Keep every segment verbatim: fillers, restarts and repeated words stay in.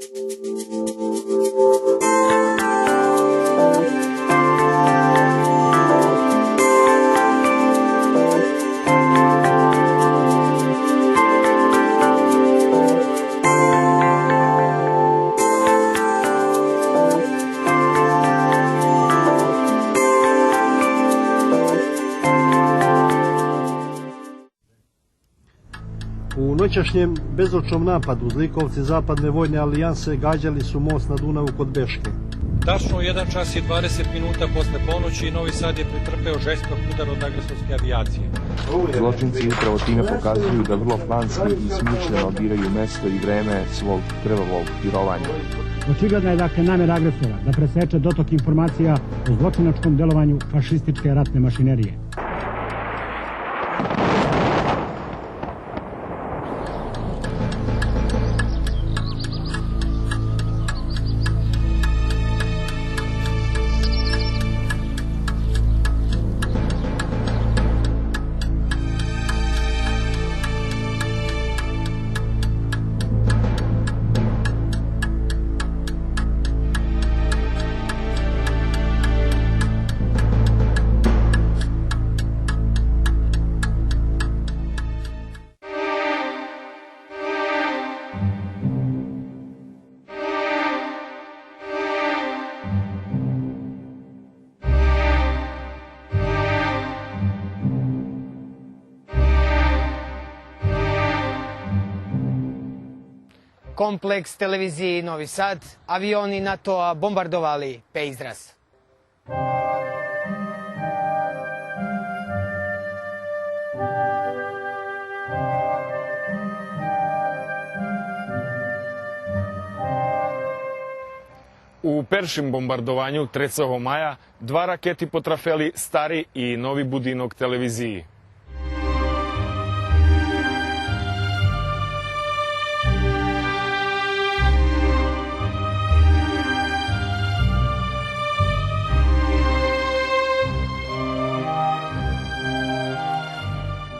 У ночашнєм безочном нападу зликовци Западней войней алиянсе ґадзели су мост на Дунаву код Бешке. Tačno u jedan čas i dvadeset minuta posle ponoći Novi Sad je pretrpeo žestok udar od agresorske avijacije. Zločinci upravo time pokazuju da vrlo planski i smišljeno biraju mesto i vreme svog krvavog hirovanja. Očigledna je, dakle, namera agresora da preseče dotok informacija o zločinačkom delovanju fašističke ratne mašinerije. Kompleks televiziji Novi Sad, avioni NATO-a bombardovali Peizras. У першим бомбардованю трецого мая два ракети потрафели стари и нови будинок телевизиї.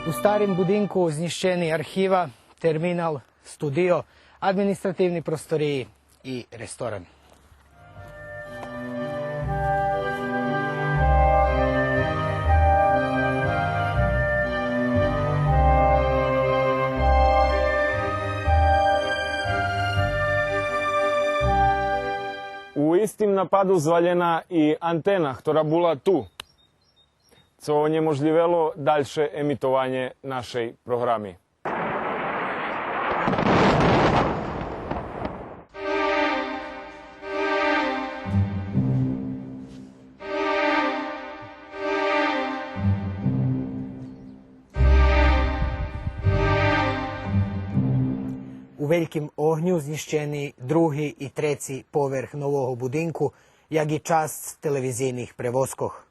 У старим будинку знїщени архива, терминал, студио, административни просториї и ресторан. У истим нападу звалєна и антена, хтора була ту, цо онєможлївело дальше емитованє нашей програми. У вельким огню знїщени други и треци поверх нового будинку, як и часц телевизийних превозкох.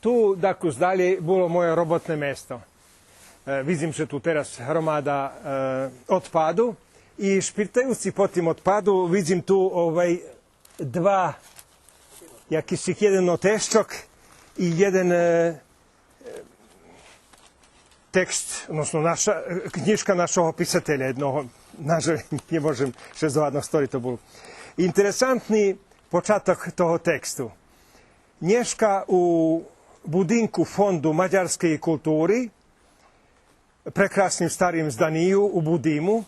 Ту, дакус далєй, було моє роботне место. Е, видзим же ту тераз громада, е, одпаду. И шпиртаючи по тим одпаду, видзим ту, овай, два, якиш єден нотешчок и єден, е, е, текст, односно наша, е, кнїжка нашого писателя єдного, нажаль, нє можем ше здогаднуц хтори то бул. Интересантни початок того тексту. Нєшка у будинку Фонду мадярскей култури прекрасним старим зданию у Будиму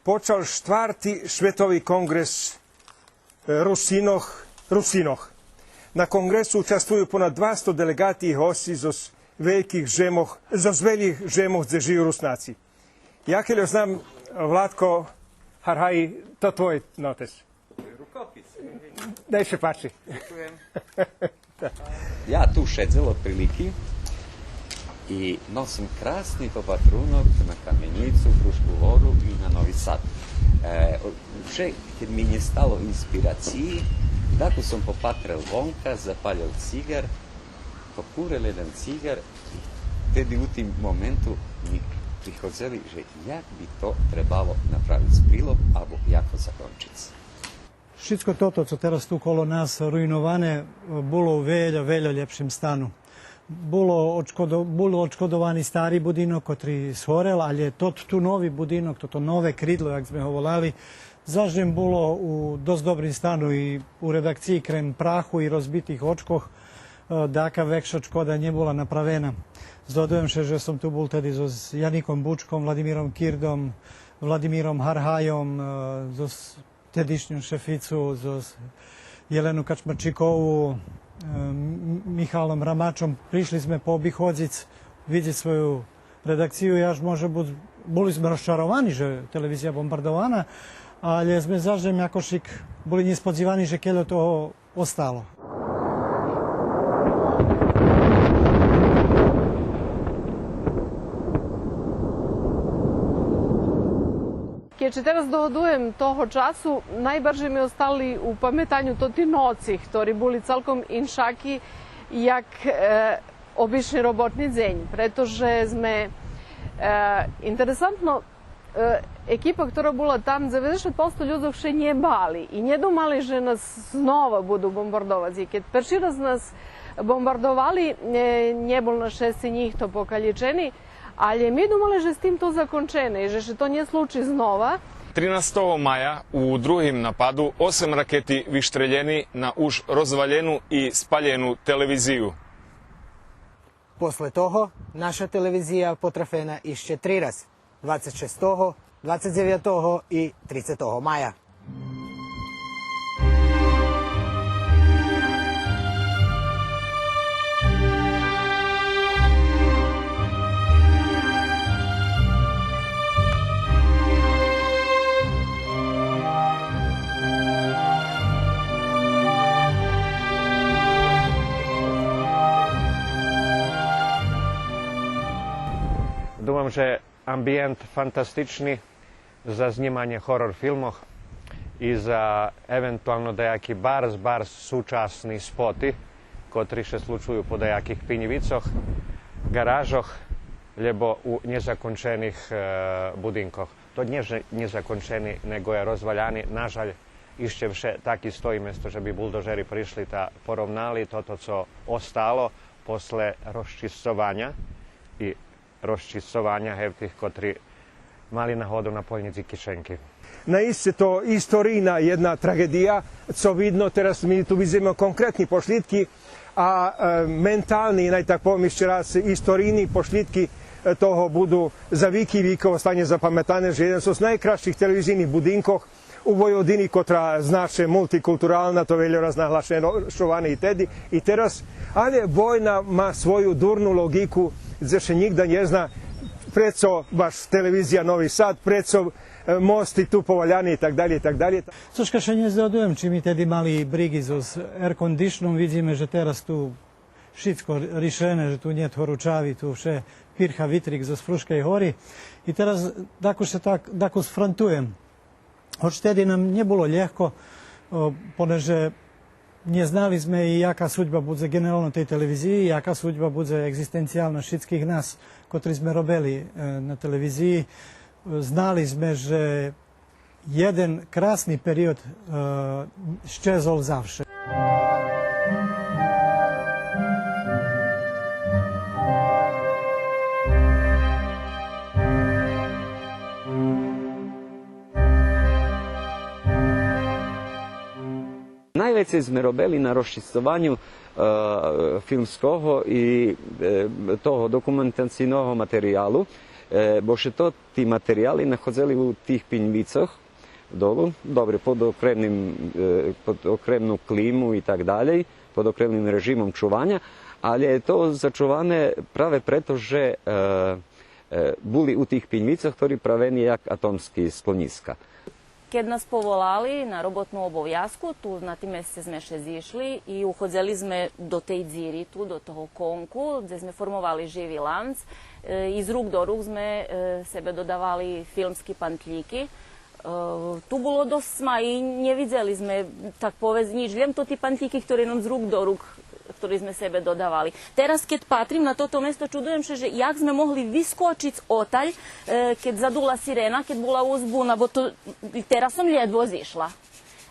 почал штварти шветови конґрес, е, Русинох, Русинох. На конґресу участвую понад двасто делеґати и госци зоз вельких жемох, зоз вельких жемох дзе жию Руснаци. Я кельо знам, Владко Гаргаї, то твой нотес. Рукопис. Най ше пачи. Дякуєм. Я ту шедзел отприлики и мал сом красни попатрунок на Каменїцу, Фрушку гору и на Нови Сад. Е, о, вше кед ми нє стало инспирациї, дакус сом попатрел вонка, запалєл циґар, покурел єден циґар, и теди у тим моменту ми приходзели же як би то требало направиц прилог або як го закончиц. Шицко тото цо тераз ту коло нас руйноване, було у вельо, вельо лєпшим стану. Було одшкодо-, було одшкодовани стари будинок котри сгорел, алє тот ту нови будинок, тото нове кридло, як зме го волали, заш лєм було у досц добрим стану и у редакциї крем праху и розбитих очкох, е, даяка векша шкода нє була направена. Здогадуєм ше же сом ту бул теди зоз Яником Бучком, Владимиром Кирдом, Владимиром Гаргайом, е, зоз тедишню шефицу, зоз Єлену Качмарчикову, е, М-, Михалом Рамачом. Пришли зме пообиходзиц, видзиц свою редакцию. Яш може буц, були зме розчаровани же телевизия бомбардована, алє зме заш лєм якошик були нєсподзивани же кельо того остало. Кед ше тераз догадуєм того часу, найбаржей ми остали у паметаню тоти ноци, хтори були цалком иншаки як, е, обични роботни дзень, прето же зме, е, интересантно, е, екипа котра була там, дзеведзешат посто людзох ше нє бали и нє думали же нас знова буду бомбардовац. И кед перши раз нас бомбардовали, е, нє бул на шесце нїхто покалєчени, алє ми думали же з тим то закончене и же ше то нє случи знова. Тринастого мая у другим нападу осем ракети виштрелєни на уж розвалєну и спалєну телевизию. После того наша телевизия потрафена ище три раз: двацец шестого, двацец дзевятого и трицетого мая. Думам же амбиєнт фантастични за знїманє горор филмох и за евентуално даяки барз, барз сучасни споти, котри ше случую по даяких пиньвицох, ґаражох, лєбо у нєзакончених, е, будинкох. То нє же нєзакончени, нєго є розваляни, нажаль, ище вше так и стої, место же би булдожери пришли та поровнали тото цо остало после розчисцованя и розчисцованя, гевтих котри мали нагоду наполнїц и кишенки. Наисце то историйна єдна траґедия, цо видно, тераз ми ту видзиме конкретни пошлїдки, а, е, ментални, най так повем ище раз, историйни пошлїдки, е, того буду за вики виков, остане запаметане же єден зоз найкрасших телевизийних будинкох у Войводини, котра значи мултикултурална, то вельо раз наглашоване и теди, и тераз, алє война ма свою дурну лоґику, дзе ше нїґда нє зна прецо баш телевизия Нови Сад, прецо, е, мости ту поваляни и так далєй, и так далєй. Цошка ше нє здогадуєм чи ми теди мали бриґи зоз еркондишном, видзиме же тераз ту шицко ришене, же ту нєт горучави, ту вше пирха витрик зоз Фрушкей гори. И тераз дакус ше так, дакус фронтуєм. Гоч теди нам нє було лєгко, о, понеже нє знали зме и яка судьба будзе ґенерално тей телевизиї, яка судьба будзе еґзистенциялна шицких нас, котри зме робели, е, на телевизиї. Е, знали зме же єден красни период, е, щезол завше. Найвецей зме робели на розчисцованю, е, филмского и, е, того документацийного материялу, е, бо ше то ти материяли находзели у тих пиньвицох долу, добре, под окремним, е, под окремну климу и так далєй, под окремним режимом чуваня, алє то зачуване праве прето же, е, е, були у тих пиньвицох, хтори правени як атомски склонїска. Кед нас поволали на роботну обовязку, ту на тим месце зме ше зишли и уходзели зме до тей дзири ту, до того конку, дзе зме формовали живи ланц, е, и з рук до рук зме, е, себе додавали филмски пантлїки. Е, ту було досц сма и нє видзели зме, так повесц, нїч, лєм тоти пантлїки, хтори нам з рук до рук, хтори зме себе додавали. Тераз, кед патрим на тото место, чудуєм ше же як зме могли вискочиц одталь, е, кед задула сирена, кед була узбуна, бо то, тераз сом лєдво зишла.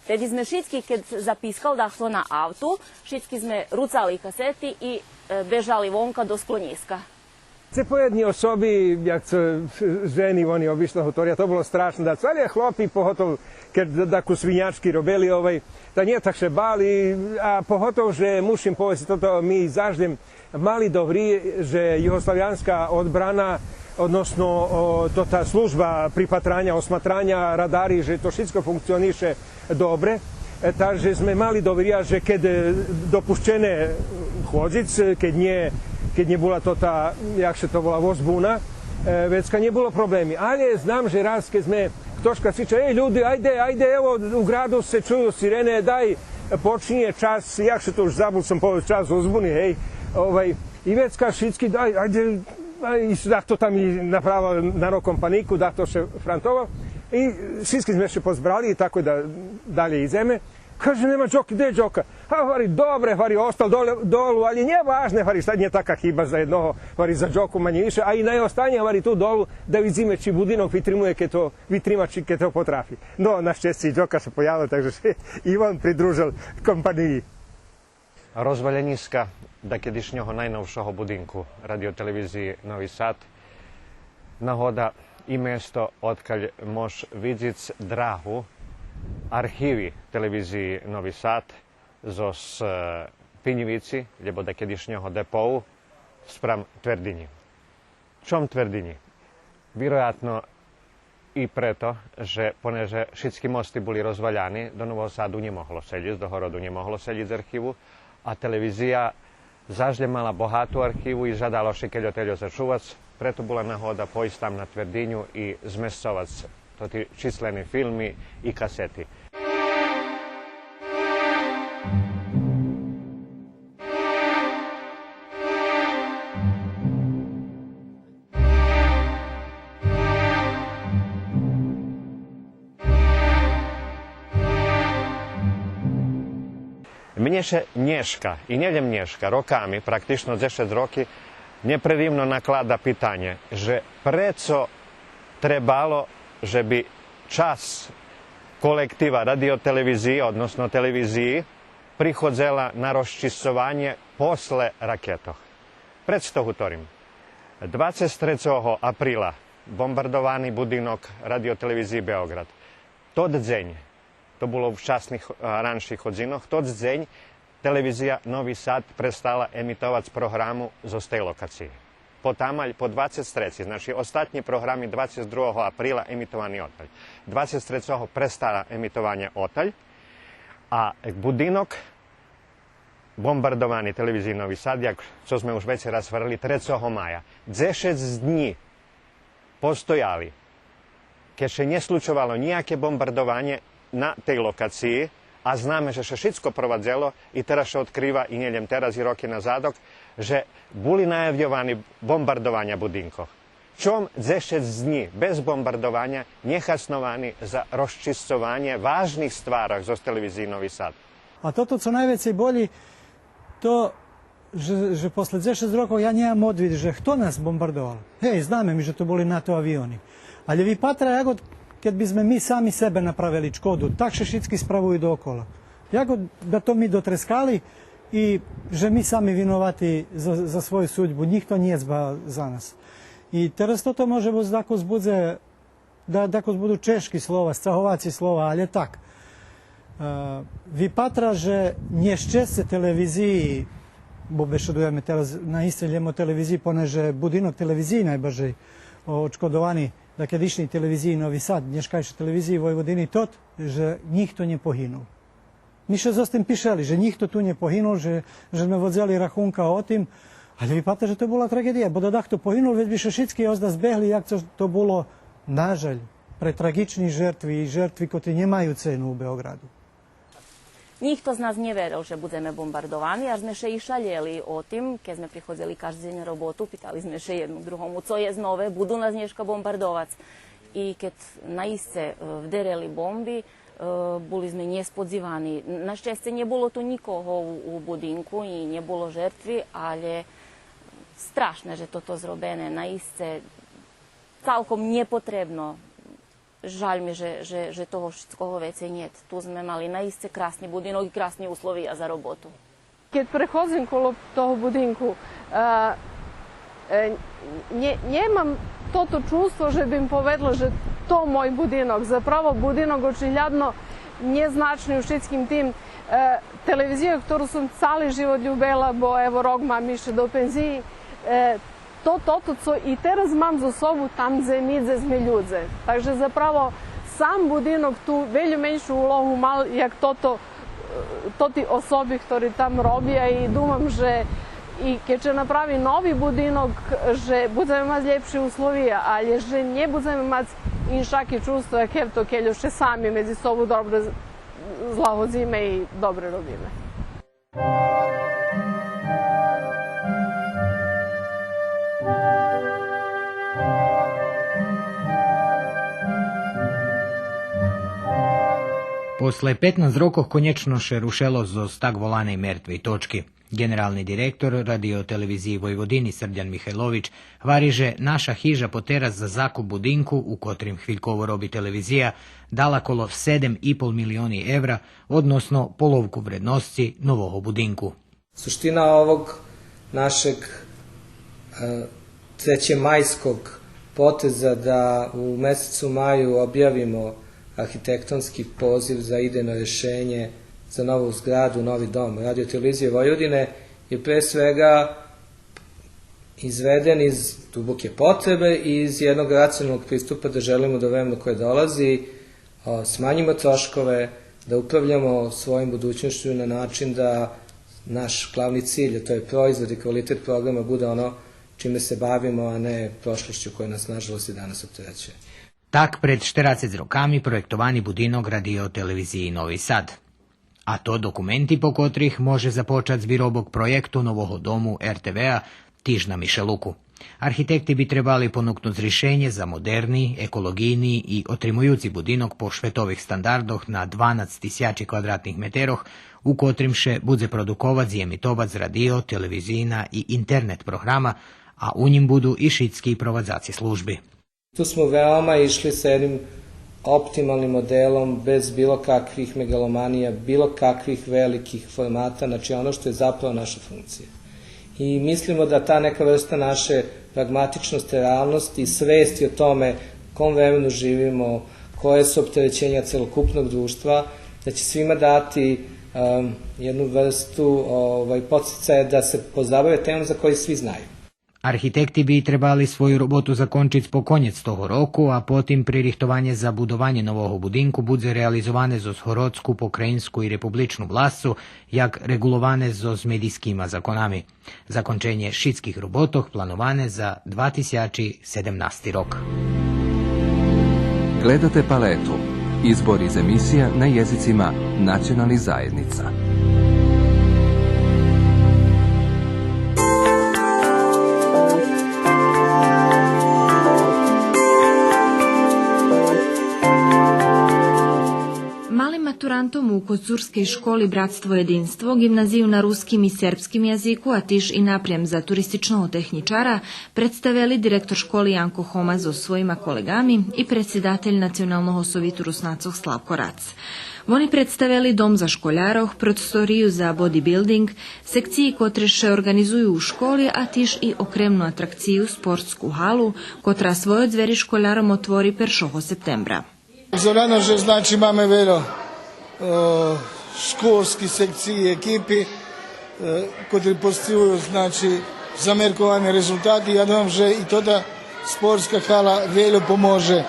Теди зме шицки, кед запискал дахто на авту, шицки зме руцали касети и, е, бежали вонка до склонїска. Це поєдни особи, як цо жени, вони обично готоря, то було страшно дацо, але хлопи, поготов кед даку свинячки робели, овай, та нє так ше бали, а поготов же мушим повесц тото, ми заждем мали добри же югославянска одбрана, односно, о, то та служба припатраня, осматраня, радари, же то шицко функционише добре. Е, так же зме мали доверя же кед, е, допущене ходзиц, кед нє, кед нє була то та, як ше то вола, возбуна, е, вецка нє було проблеми. Але знам же раз кед зме хтошка кричал: „Ей, люди, айде, айде, ево, у граду ше чую сирене, дай, почнє час“, як ше то уж, забул сом повесц, час возбуни, гей, овай, и вецка шицки, дай, айде, а и дахто там и направил нароком панику, дахто ше франтовал. И шицки зме ше позбрали и тако да, далєй идземе. Каже: „Нема Джоки, де Джока?“ „А“, гвари, „добре“, гвари, „остал доле, долу, але нє важне“, гвари, „сад нє така хиба за єдного“, гвари, „за Джоку манє више, а и най остане“, гвари, „ту долу, да видзиме чи будинок витримує, кед то витрима, чи кед то потрафи“. Но, на щесце и Джока ше появел, так же ше и вон придружел компаниї. Розвалєнїска дакедишнього найновшого будинку Радио-телевизиї Нови Сад, нагода и место одкаль мож видзиц драгу архиви Телевизиї Нови Сад зоз, е, Пинївици, лєбо дакедишнього депоу, спрам Твердинї. Чом Твердинї? Вироятно и прето же, понеже шицки мости були розваляни, до Нового Саду нє могло ше дїсц, до городу нє могло ше дїсц з архиву, а телевизия заш лєм мала богату архиву и жадало ше кельо-тельо зачувац, прето була нагода пойсц там на Твердиню и змесцовац тоти числени филми и касети. Мнє ше нєшка, и нє лєм нєшка, роками, практично дзешец роки, нєпреривно наклада питанє же прецо требало же би часц колектива Радио-телевизиї, односно телевизиї, приходзела на розчисцованє после ракетох. Прецо то гуторим. Двацец трецого априла бомбардовани будинок Радио-телевизиї Беоґрад. Тот дзень, то було у вчасних, а, ранших годзинох, тот дзень Телевизия Нови Сад престала емитовац програму зоз тей локациї. Потамаль, по двацец треци, значи, остатнї програми двацец другого априла емитовани оталь. Двацец трецого престала емитованє оталь, а будинок бомбардовани Телевизиї Нови Сад, як цо зме уж вецей раз гварели, трецого мая. Дзешец днї постояли, кед ше нє случовало нїяке бомбардованє на тей локациї, а знаме же ше шицко провадзело и тераз ше одкрива, и нє лєм тераз, и роки назадок, же були наявйовани бомбардованя будинкох. Чом дзешец днї без бомбардованя нє хасновани за розчисцованє важних стварох зоз Телевизиї Нови Сад? А тото цо найвецей болї, то же, же после дзешец рокох я нємам одвит же хто нас бомбардовал. Гей, знаме ми же то були нато авиони. Але випатра як од кед би зме ми сами себе направели чкоду, так ше шицки справую доокола. Як од да то ми дотрескали и же ми сами виновати за, за свою судьбу, нїхто нє дзба за нас. И тераз тото може буц дакус будзе да, дакус буду чежки слова, сцаговаци слова, але так. Е, випатра же нєщесце телевизиї, бо бешедуєме тераз наисце лєм о телевизиї, понеже будинок телевизиї найбаржей очкодовани, дакедишнєй Телевизиї Нови Сад, нєшкайшей Телевизиї Войводини, тот же нїхто нє погинул. Ми ше зоз тим пишели, же нїхто ту нє погинул, же, же зме водзели рахунка о тим, але випатра же то була траґедия, бо да дахто погинул, вец би ше шицки озда збегли, як цо то було, нажаль, пре траґични жертви и жертви котри нємаю цену у Беоґраду. Нїхто з нас нє верел же будземе бомбардовани, аж зме ше и шалєли о тим, кед зме приходзели кажди дзень на роботу, питали зме ше єдну другому: „Цо єст нове? Буду нас нєшка бомбардовац?“ И кед наисце, е, вдерели бомби, Е, були зме нєсподзивани. На щесце нє було ту нїкого у, у будинку и нє було жертви, але страшне же тото зробене, наисце цалком нєпотребно. Жаль ми же, же, же того шицкого вецей нєт. Ту зме мали наисце красни будинок и красни условия за роботу. Кед преходзим коло того будинку, е, е, нє-, нємам тото чувство же бим поведла же то мой будинок. Заправо, будинок очиглядно нєзначни у шицким тим. Е, телевизия, котру сом цали живот любела, бо, ево, рок мам ище до пензиї, е, то, тото цо и тераз мам зо собу там дзе ми, дзе зме людзе. Так же заправо сам будинок ту вельо меншу улогу мал як тото, е, тоти особи хтори там робя и думам же и кед ше направи нови будинок, же будземе мац лєпши условия, алє же нє будземе мац иншаки чувство як гевто кельо ше сами медзи собу добре з-, злагодзиме и добре робиме. После петнац рокох конєчно ше рушело зоз так воланей мертвей точки. Ґенерални директор Радио-телевизиї Войводини Срдян Михайлович гвари же наша хижа потераз за закуп будинку у котрим хвильково роби телевизия дала коло седем и пол милиони евра, односно половку вредносци нового будинку. Suština ovog našeg, e, trećemajskog poteza da u mesecu maju objavimo arhitektonski poziv za idejno rešenje za novu zgradu, novi dom Radio-televizije Vojvodine je pre svega izveden iz duboke potrebe i iz jednog racionalnog pristupa da želimo da u vremenu koje dolazi, a, smanjimo troškove, da upravljamo svojom budućnošću na način da naš glavni cilj, a to je proizvod i kvalitet programa, bude ono čime se bavimo, a ne prošlošću koja nas, nažalost, i danas opterećuje. Так, пред штерацец роками проєктовани будинок Радио-телевизиї Нови Сад. А то документи по котрих може започац виробок проєкту нового дому Р Т В-а тиж на Мишелуку. Архитекти би требали понукнуц ришенє за модерни, еколоґийни и отримуюци будинок по шветових стандардох на дванац тисячи квадратних метерох, у котрим ше будзе продуковац и емитовац радио, телевизийна и интернет програма, а у нїм буду и шицки провадзаци служби. Tu smo veoma išli sa jednim optimalnim modelom, bez bilo kakvih megalomanija, bilo kakvih velikih formata, znači ono što je zapravo naša funkcija. I mislimo da ta neka vrsta naše pragmatičnosti, realnosti i svesti o tome u kom vremenu živimo, koje su opterećenja celokupnog društva, da će svima dati, em, jednu vrstu, ovaj, podsticaja da se pozabave temom za koju svi znaju. Архитекти би требали свою роботу закончиц по конєц того року, а потим пририхтованє за будованє нового будинку будзе реализоване зоз городску, покраїнску и републичну власцу, як реґуловане зоз медийскима законами. Законченє шицких роботох плановане за два тисячи седемнасти рок. Gledate Paletu. Izbor iz emisija na jezicima nacionalnih zajednica. Малим матурантом у коцурскей школи Братство єдинство, ґимназию на руским и сербским язику, а тиж и напрям за туристичного технїчара, представели директор школи Янко Хома зоз своїма колеґами и предсидатель Националного совиту Руснацох Славко Рац. Вони представели дом за школярох, просторию за бодибилдинґ, секциї котре ше орґанизую у школи, а тиж и окремну атракцию, спортску галу, котра свойо дзвери школяром отвори першого септембра. Зорано же, значи, маме вельо, е, школски секциї, екипи, е, котри постигую, значи, замерковани резултати. Я думам же и тота спортска гала вельо поможе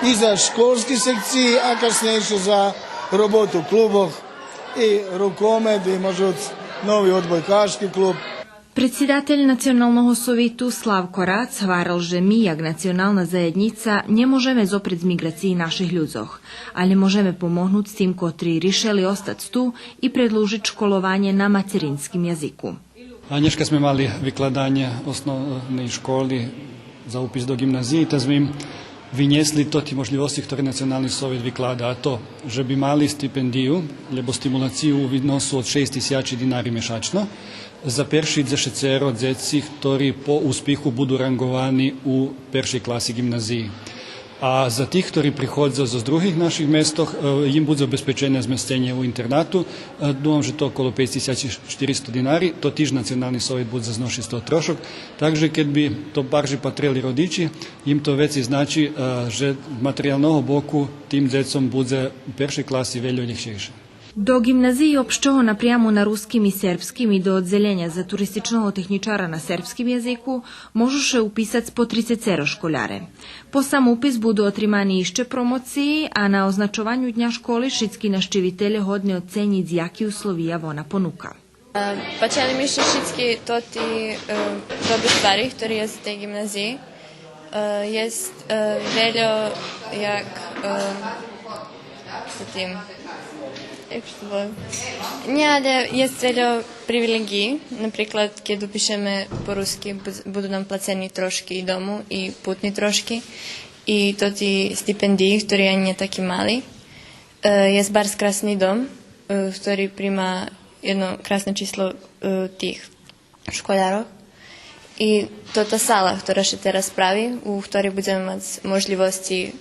и за школски секциї, а каснєйше за роботу клубох, и рукомет, и може нови одбойкашки клуб. Предсидатель Националного совиту Славко Рац гварел же ми, як национална заєднїца, нє можеме зопрец миґрациї наших людзох, алє можеме помогнуц тим котри ришели остац ту и предлужиц школованє на материнским язику. А нєшка зме мали викладанє основней школи за упис до ґимназиї, та зме им винєсли тоти можлївосци хтори Национални совит виклада, а то же би мали стипендию, лєбо стимулацию у визносу од шейсц тисячи динари мешачно, за перши дзешецеро дзеци хтори по успиху буду ранґовани у першей класи ґимназиї. А за тих хтори приходза зоз других наших местох, е, їм будзе обезпечене змесценє у интернату. Е, думам же то около пейц тисячи штиристо динари, то тиж Национални совит будзе зношиц з тих трошок. Так же кед би то баржей патрели родичи, їм то вецей значи, е, же з материялного боку тим дзецом будзе у першей класи вельо лєгчейше. До ґимназиї общого напряму на руским и сербским и до оддзелєня за туристичного технїчара на сербским язику можу ше уписац по трицецеро школяре. По сам упис буду отримани ище промоциї, а на означованю Дня школи шицки нащивителє годни оценїц яки условия вона понука. Е, пачели ми ше шицки тоти, е, добри ствари хтори єст у тей ґимназиї. Е, єст, е, вельо як, е, за тим, як ше то воле? Нє, але єст вельо привилеґиї. Наприклад, кед упишеме по руски, буз-, буду нам плацени трошки и дому, и путни трошки, и тоти стипендиї, хтори анї нє таки мали. Е, єст барз красни дом, е, хтори прима єдно красне число, е, тих школярох. И тота сала хтора ше тераз прави, у хторей будземе мац можлївосци,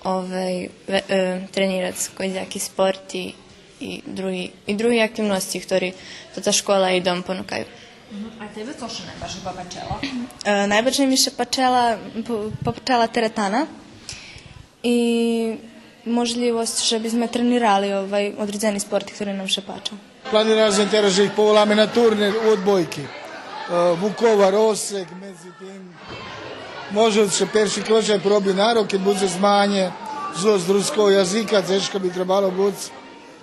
овай, ве-, е, тренирац коєдзаки спорти и други, и други активносци хтори тота школа и дом понукаю. Мгм. А тебе цо ше найбаржей попачело? Е, найбаржей ми ше пачела, по-, попачела теретана. И можлївосц же би зме тренирали, овай, одредзени спорти хтори нам ше пача. Планирали зме тераз же их поволаме на турнир у одбойки. Е, Вуковар, Осек, медзи тим. Може ше перши крочак пороби на рок, кед будзе змаганє з, з руского язика, цешка би требало буц.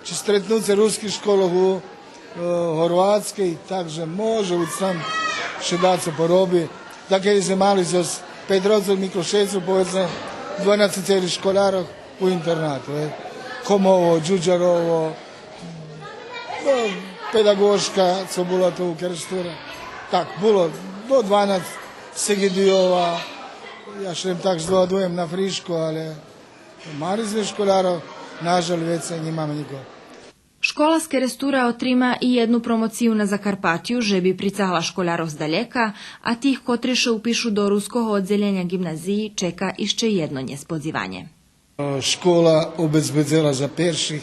Чи стретнуце руских школох у, е, Горватскей, так же може буц там ше дацо пороби. Так як зме мали зоз Петровцох, Миклошевцох, поведзме, дванацецеро школярох у интернату, е. Хомово, Дюдярово, но, педаґошка, цо була ту у Керестуре. Так, було до дванац, Сегедийова, я ше лєм так здогадуєм на фришку, але мали зме школярох, нажаль, вецей нємаме нїкого. Школа з Керестура отрима и єдну промоцию на Закарпатю, же би прицагла школярох здалєка, а тих котри ше упишу до руского оддзелєня ґимназиї чека ище єдно нєсподзиванє. Школа обезбедзела за перших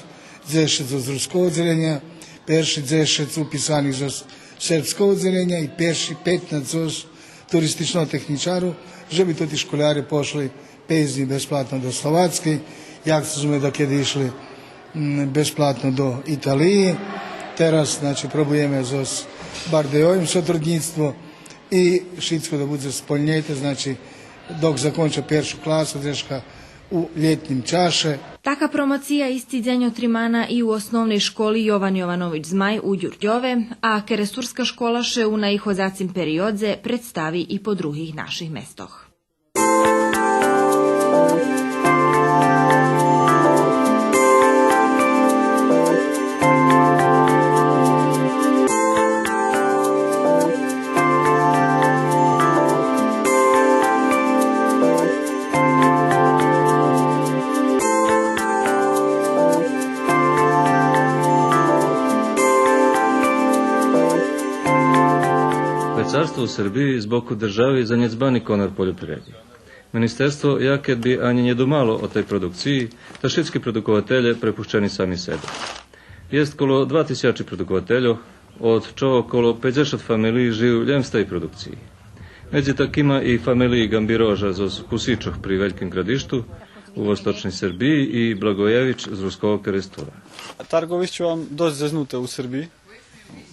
дзешец зоз руского оддзелєня, перших дзешец уписаних зоз сербского оддзелєня и перших петнац зоз туристичного технїчару, же би тоти школяре пошли пейц днї безплатно до Словацкей, як зме дакеди ишли, м, безплатно до Италиї. Тераз, значи, пробуєме зоз Бардейом сотруднїцтво и шицко да будзе сполнєте, значи, док законча першу класу, дзешка у лєтнїм чаше. Така промоция исти дзень отримана и у Основней школи „Йован Йованович Змай” у Дюрдьове, а керестурска школа ше у наиходзацим периодзе представи и по других наших местох. Пецарство у Сербиї з боку держави занєдзбани конар польопривреди. Министерство як кед би анї нє думало о тей продукциї, та шицки продукователє препущени сами себе. Єст коло два тисячи продуковательох, од чого коло пейдзешат фамелиї жию лєм з тей продукциї. Медзи такима и фамелиї Ґамбирожа зоз Кусичох при Вельким Градишту у восточней Сербиї и Благоєвич з Руского Керестура. Тарґовище вам досц зезнуте у Сербиї,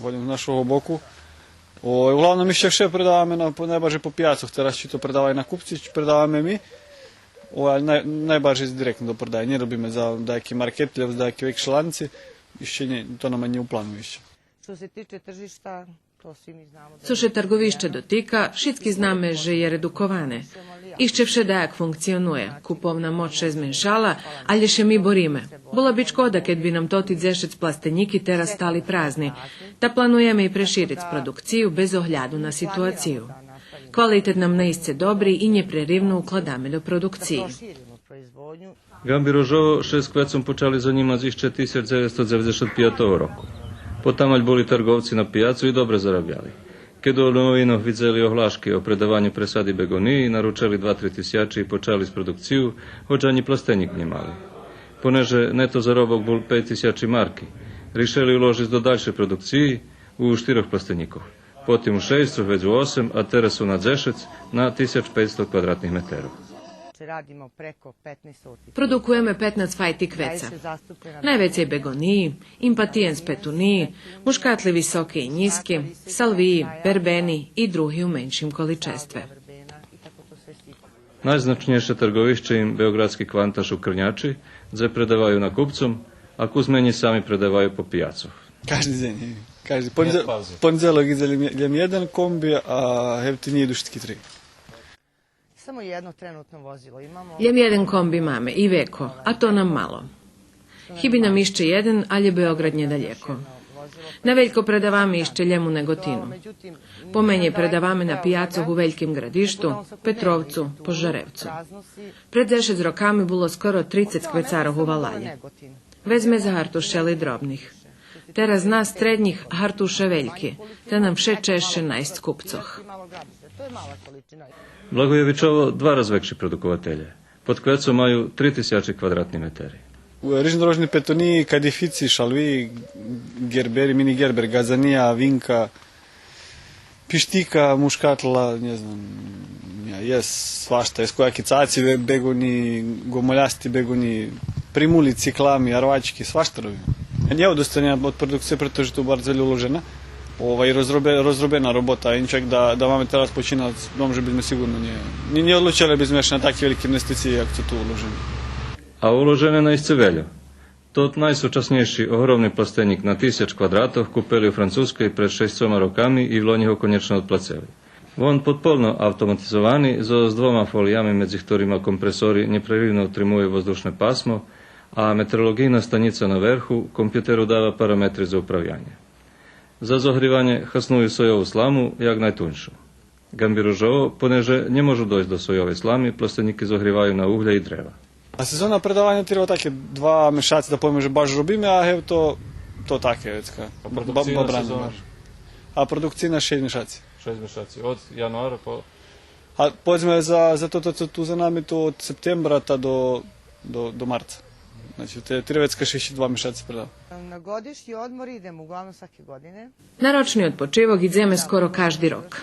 голєм з нашого боку. О, углавном ище вше предаваме на, по, найбаржей по пияцох, тераз чи то предаваю накупци, чи предаваме ми. О, але най-, найбаржей директно до предаї. Нє робиме за даяки маркет, лєбо за даяки векши ланци. Ище нє, то нам нє у плану ище. Цо ше тарґовища дотика, шицки знаме же є редуковане. Ище вше даяк функционує, куповна моч ше зменшала, але ше ми бориме. Була би шкода кед би нам тоти дзешец пластенїки тераз стали празни. Та плануєме и прешириц продукцию без огляду на ситуацию. Квалитет нам наисце добри и нєпреривно укладаме до продукциї. Ґамбирожово ше з квецом почали занїмац ище тисяч дзевецсто дзеведзешат пиятого року. Потамаль були тарґовци на пияцу и добре зарабяли. Кед у новинох видзели оглашки о предаваню пресади беґониї, наручели два-три тисячи и почали з продукцию, гоч анї пластенїк нє мали. Понеже нето заробок бул пейц тисячи марки, ришели уложиц до дальшей продукциї у штирох пластенїкох. Потим у шейсц, вец у осем, а тераз су на дзешец на тисяч пейцсто квадратних метерох. Продукуєме петнац файти квеца. Найвецей беґониї, импатиєнс петуниї, мушкатли високи и нїзки, салвиї, вербени и други у меншим количестве. Найзначнєйше тарґовище им беоґрадски кванташ у Крнячи, дзе предаваю накупцом, а кус менєй сами предаваю по пияцох. Кажди дзень, кажди. Понедзе-, понедзелок идзе лєм, лєм єден комби, а гевтини иду шицки три. Само єдно тренутно возило имамо. Лєм єден комби маме и веко, а то нам мало. Хиби нам ище єден, алє Беоґрад нєдалєко. На велько предаваме ище лєм у Неґотину. Поменєй предаваме на пияцох у Вельким Ґрадишту, Петровцу, Пожаревцу. Пред дзешец роками було скоро трицец квецарох у валалє. Вец зме загартушели дробних. Тераз нас, стреднїх, гартуше вельки, та нам вше чежше найсц купцох. Благоєвичово два раз векши продукователє. Под квецом маю три тисячи квадратни метери. Рижнодорожни петуниї, кадифици, шалвиї, ґербери, мини ґербер, ґадзания, винка, пиштика, мушкатла, нє знам, я, єст свашта, єст кояки цаци бе-, беґони, ґомолясти беґони, примули, циклами, арвачки, свашта робим. Нє одустанєм од продукциї, прето же ту барз вельо уложена. Овай, розробе-, розробена робота, иншак да, да маме тераз починац, думам же бизме сиґурно нє, нє, нє одлучели бизме ше на таки вельки инвестициї, як цо ту уложени. А уложене найсце вельо. Тот найсучаснєйши огромни пластенїк на тисяч квадратох купели у Французкей пред шейсцома роками и влонї го конєчно одплацели. Вон подполно автоматизовани, зоз двома фолиями, медзи хторима компресори нєпреридно отримую воздушне пасмо, а метеоролоґийна станїца на верху компютеру дава параметри за управянє. За зогриванє хасную сойову сламу, як найтуньшу. Ганбиру жал, понеже нє можу дойсц до сойовей слами, пластенїки зогриваю на угля и древа. А сезона предаваня тирва таке два мешаци, да повеме же баш робиме, а гевто, то таке, вецка. А продукцийна сезона? А продукцийна шейсц мешаци. Шейсц мешаци. Од януара по... А поведзме за, за тото цо ту за нами, то од септембра та до, до, до марца. Значи, те, тирва вецка шейсц и два мешаци предава. На годишнї одмор идземе углавном сваке године. На рочни одпочивок идземе скоро кажди рок.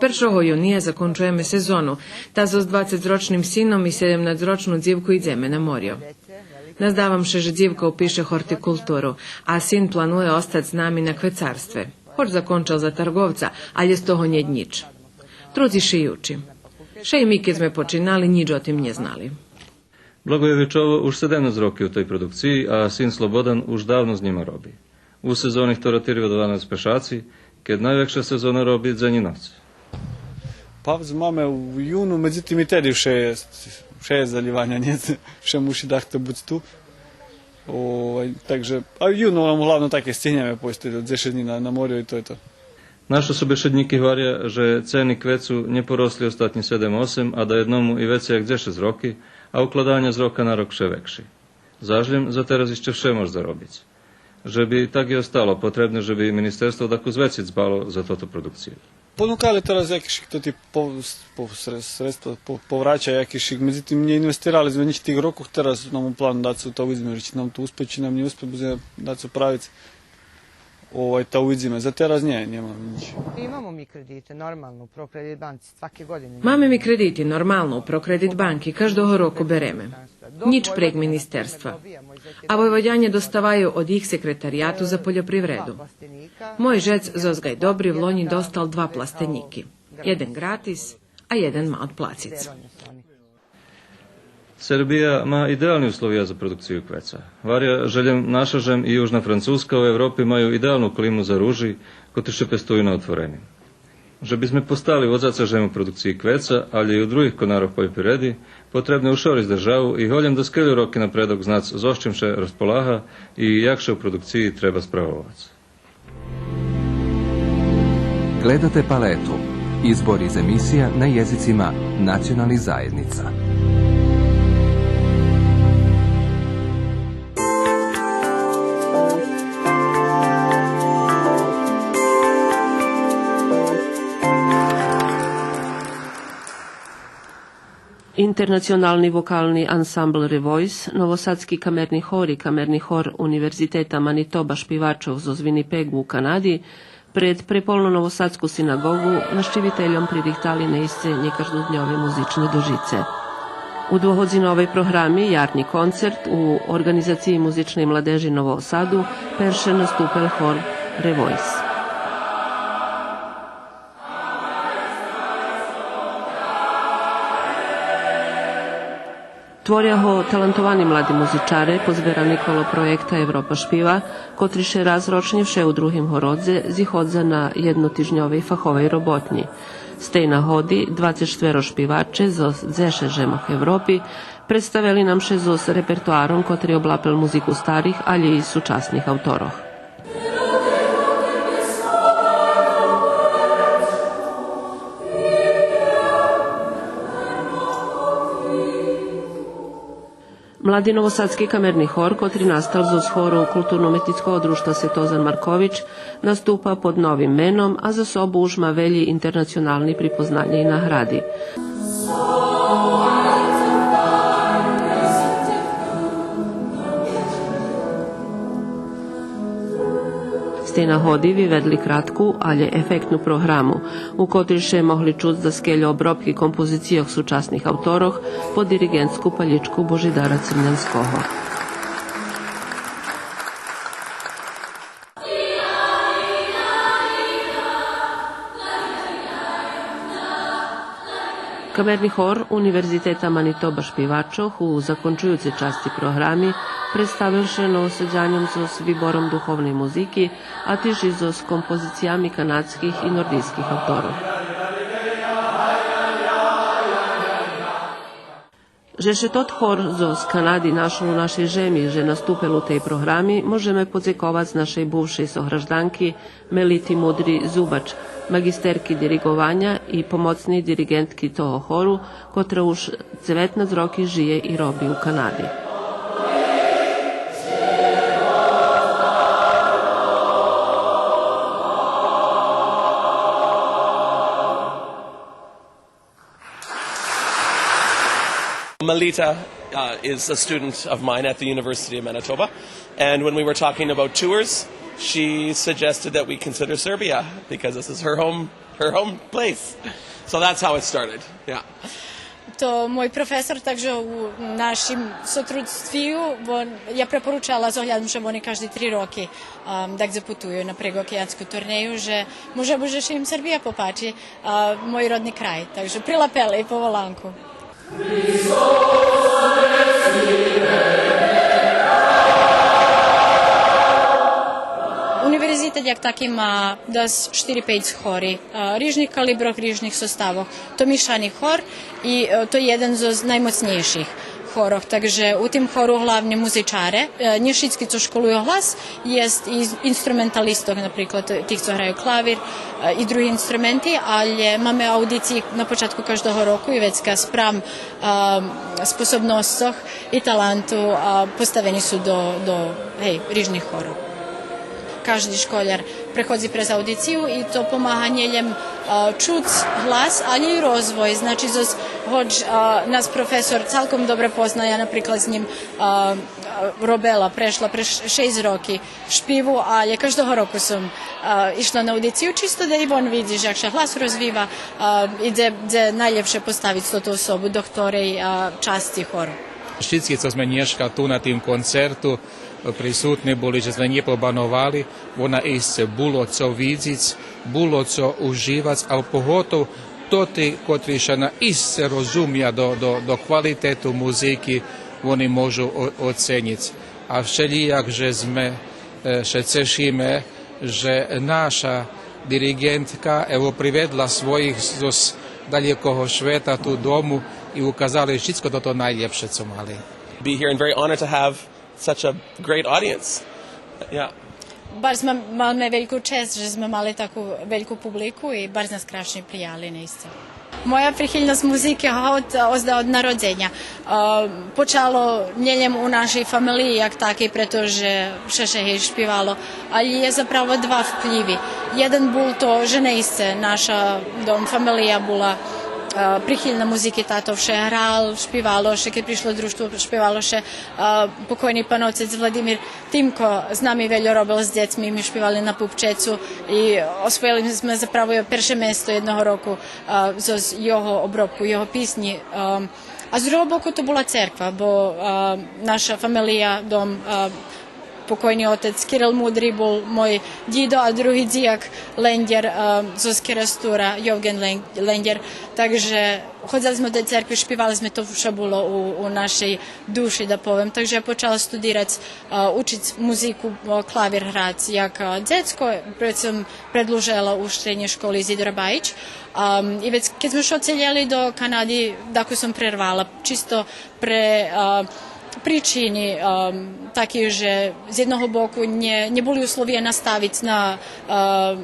Першого юния закончуєме сезону, та зоз двацецрочним сином и седемнацецрочну дзивку идземе на морю. Наздавам ше же дзивка упише гортикултуру, а син планує остац з нами на квецарстве. Гоч закончел за тарґовца, алє з того нєт нїч. Други шиючи. Ше и ми, кед зме починали, нїч о тим нє знали. Благоєвичово уж седемнац роки у тей продукциї, а син Слободан уж давно з нїма роби. У сезони хтора тирва дванац мешаци, кед найвекша сезона роби дзень и ноц. Павз маме у юну, медзитим и теди вше єст, вше єст залїваня, нє? Вше муши дахто буц ту. Овай, так же, а юну нам углавном таке стигнєме пойсц дзешец днї на, на морю и то є то. Нашо собешеднїки гваря же цени квецу нє поросли остатнї седем-осем, а даєдному и вецей як дзешец роки, а укладаня з рока на рок вше векши. Заш лєм за тераз ище вше мож заробиц. Же би так и остало, потребне же би министерство дакус вецей дбало за тоту продукцию. Понукали тераз якишик тоти по-, по-, сре-, средства по-, поврача якишик, медзитим нє инвестирали зме нїч тих рокох, тераз нам у плану дацо та увидзиме, чи нам то успе, чи нам нє успе, будземе дацо правиц. Овай, та увидзиме. За тераз нє, нємаме нїч. Имамо ми кредите, нормално, у Прокредит банци сваке године. Маме ми кредити, нормално, у Прокредит банки, каждого року береме. Нїч прейґ министерства. А Войводянє доставаю од їх секретарияту за польопривреду. Мой жец зоз Ґайдобри влонї достал два пластенїки. Єден ґратис, а єден ма одплациц. Сербия ма идеални условия за продукцию квеца. Гваря же лєм наша жем и Южна Французка у Европи маю идеалну климу за ружи, котри ше пестую на отвореним. Же бизме постали водзаца жем у продукциї квеца, алє и у других конарох польопривреди, потребне ушориц державу и голєм даскельо роки напредок знац зоз чим ше розполага и як ше у продукциї треба справовац. Gledate Paletu, izbor iz emisija na jezicima nacionalnih zajednica. Интернационални вокални ансамбл Ревойс, Новосадски камерни хор и Камерни хор Универзитета Манитоба шпивачох зоз Винипеґу у Канади пред преполну Новосадску синаґоґу нащивительом пририхтали наисце нєкаждодньове музичне дожице. У двогодзиновей програми ярнї концерт у орґанизациї Музичней младежи Нового Саду перше наступел хор Ревойс. Творя го талантовани млади музичаре, позберани коло проєкта Европа шпива, котри ше раз рочнє вше у другим городзе зиходза на єднотижньовей фаховей роботнї. З тей нагоди двацец штверо шпиваче зоз дзешец жемох Европи представели нам ше зоз репертоаром котри облапел музику старих, алє и сучасних авторох. Млади новосадски камерни хор, котри настал зоз хору Културно-уметнїцкого дружтва Светозар Маркович, наступа под новим меном, а за собу уж ма велї интернационални припознанє и награди. З тей нагоди виведли кратку, алє ефектну програму, у котрей ше могли чуц даскельо обробки композицийох сучасних авторох под дириґентску палїчку Божидара Црнянского. Камерни хор Универзитета Манитоба шпивачох у закончуюцей часци програми представел ше Новосадяньом зоз вибором духовней музики, а тиж и зоз композициями канадских и нордийских авторох. Же ше тот хор зоз Канади нашол у нашей жеми, же наступел у тей програми, можеме подзековац нашей бувшей согражданки Мелити Мудри Зубач, маґистерки дириґованя и помоцней дириґентки того хору, котра уж дзеветнац роки жиє и роби у Канади. Melita, uh, is a student of mine at the University of Manitoba, and when we were talking about tours, she suggested that we consider Serbia, because this is her home, her home place. So that's how it started. Yeah. То мой професор, так же у нашим сотрудствию, вон, я препоручала з оглядом же вони кажди три роки, ам, дагдзе путую на прекоокеанску турнею, же може буц же ше им Сербия попачи, а, мой родни край, так же прилапели поволанку. Универзитет як таки ма дас штири-пейц хори, а, рижних калиброх, рижних составох. То мишани хор и, е, то єден зоз наймоцнєйших хорох. Так же у тим хору главни музичаре, е, нє шицки цо школую глас, єст и инструменталистох, наприклад, тих цо граю клавир, е, и други инструменти, алє маме аудициї на початку каждого року и вецка спрам, е, способносцох и таланту, е, поставени су до, до, гей, рижних хорох. Кажди школяр преходзи през аудицию и то помага нє лєм, а, чуц глас, алє и розвой. Значи, зоз, гоч, а, нас професор цалком добре позна, я, наприклад, з нїм, а, а, робела, прешла през шейсц роки шпиву, алє каждого року сом, а, ишла на аудицию, чисто да и вон видзи як ше глас розвива, а, и дзе, дзе найлєпше поставиц тоту особу, до хторей, а, часци хору. Шицки цо зме нєшка ту на тим концерту, присутни були, же зме нє побановали, вона исце було цо видзиц, було цо уживац, а поготов тоти котри ше наисце розумя до, до, до квалитету музики, вони можу о-, оценїц. А вшелїяк же зме, е, ше цешиме, же наша дириґентка, ево, приведла своїх зоз далєкого швета ту дому и указали шицко тото найлєпше цо мали. Be here and very honored to have such a great audience. Yeah. Барз зме, маме вельку чесц же зме мали таку вельку публику и барз нас крашнє прияли, наисце. Моя прихильносц музики, га, од, озда од народзеня. Е, почало нє лєм у нашей фамелиї як такей, прето же вше ше, гей, шпивало, алє є заправо два вплїви. Єден бул то же наисце наша дом фамелия була Е, прихильна музики, тато вше грал, шпивало ше, кед пришло дружтво, шпивало ше. Е, покойни пан отец Владимир Тимко з нами вельо робел з дзецми, ми шпивали на Пупчецу и освоєли зме заправо перше место єдного року, е, зоз його обробку, його писнї. Е, а з другого боку то була церква, бо, е, наша фамелия, дом, е, покойни отец Кирил Мудри бул мой дїдо, а други дзияк Лендєр, е, зоз Керестура, Йовген Лен-, Лендєр. Так же ходзели зме до церкви, шпивали зме, то вше було у, у нашей души, да повем. Так же я почала студирац, е, учиц музику, е, клавир грац як, е, дзецко, пред сом предлужела у штреднєй школи Изидора Баїч. Ам, и вец кед зме ше одселєли до Канади, дакус сом прервала, чисто пре, е, причини, ам, таки же з єдного боку нє, нє були условия наставиц на, е,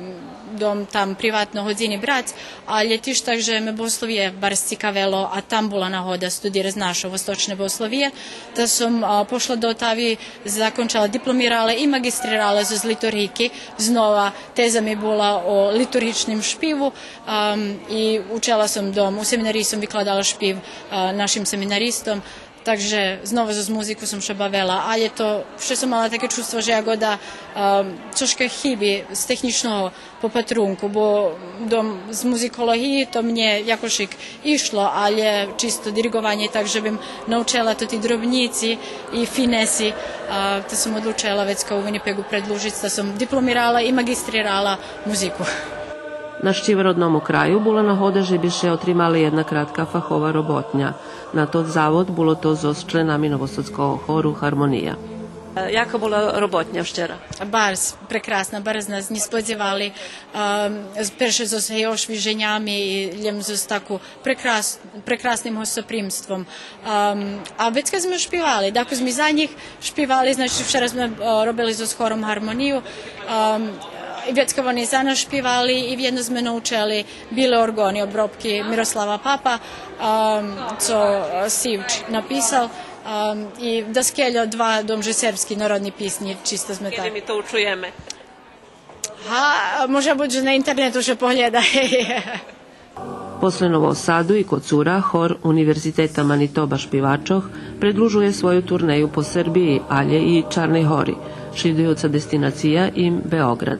дом там приватно годзини брац, алє тиж так же ме богословиє барз цикавело, а там була нагода студирац нашо восточне богословиє. Та сом, е, пошла до Отави, закончела, дипломирала и маґистрирала зоз литурґийки, знова теза ми була о литурґичним шпиву, ам, и учела сом дом, у семинариї сом викладала шпив, е, нашим семинаристом. Так же знова зоз музику сом ше бавела, алє то вше сом мала таке чувство же як года, е, цошка хиби з технїчного попатрунку, бо дом з музиколоґиї то мнє якошик ишло, алє чисто дириґованє, так же бим научела тоти дробнїци и финеси, е, та сом одлучела вецка у Винипеґу предлужиц, та сом дипломирала и маґистрирала музику. Нащива родному краю була нагода же би ше отримала єдна кратка фахова роботня. На тот завод було то зоз членами Новосадского хору Гармония. Е, яка була роботня вчера? Барз прекрасна, барз зме ше нє сподзивали. Ам, з-, перше зоз, гей, ошвиженями и лєм зоз таку прекрас-, прекрасним гостопримством. Ам, а вецка зме шпивали, дакус зме за нїх шпивали, значи, вчера зме, е, робели зоз хором Гармонию. Ам, и вецка вони за нас шпивали и вєдно зме научели Биле орґони, обробки Мирослава Папа, ам, цо, е, Сивч написал, ам, и даскельо два домже сербски народни писнї, чисто зме так. Кеди ми то учуєме? Га, може буц же на интернету ше поглєда. После Нового Саду и Коцура хор Универзитета Манитоба шпивачох предлужує свою турнею по Сербиї, алє и Чарней Гори. Шлїдуюца дестинация им Беоґрад.